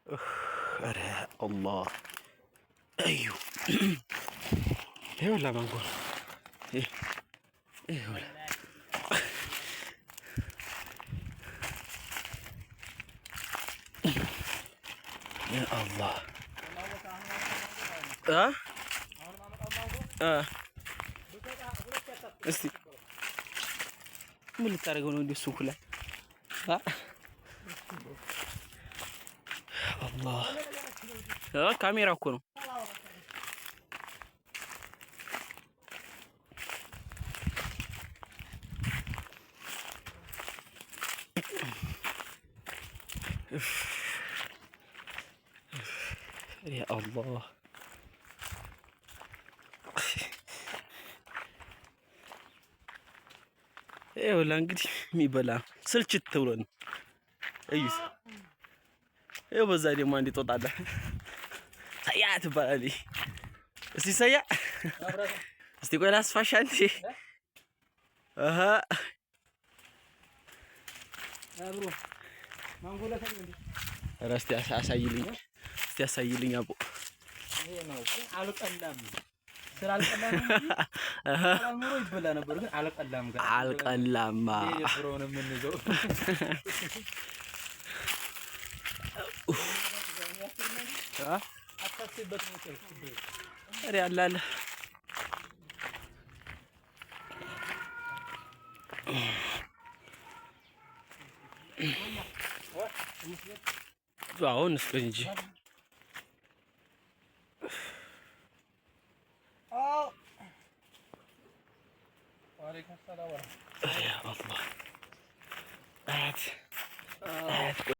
ኧረ አላህ፣ እዩ፣ ይኸውልህ ማንጎ ነው። ይኸውልህ፣ ያ አላህ። እ እስቲ ምን ልታደርገው ነው? እንደሱ ሁላ አላህ፣ ካሜራ እኮ ነው። ያ አላህ፣ ይኸውልህ እንግዲህ የሚበላ ስልችት ብሎ ነው። እዩት። ይኸው በዛ ደግሞ አንድ ጦጣ አለ። ሰያ ትባላለች። እስቲ ሰያ፣ እስቲ ቆይ ላስፋሽ አንዴ። አሃ፣ ኧረ እስቲ አሳይልኝ፣ እስቲ አሳይልኝ አቦ። አልቀላም፣ ስላልቀላ ነው ኑሮ ይበላ ነበር፣ ግን አልቀላም። አልቀላማ። ብሮን የምንይዘው። ኧረ አለ አለ። አሁን እስከ እንጂ። አላህ፣ አያት አያት።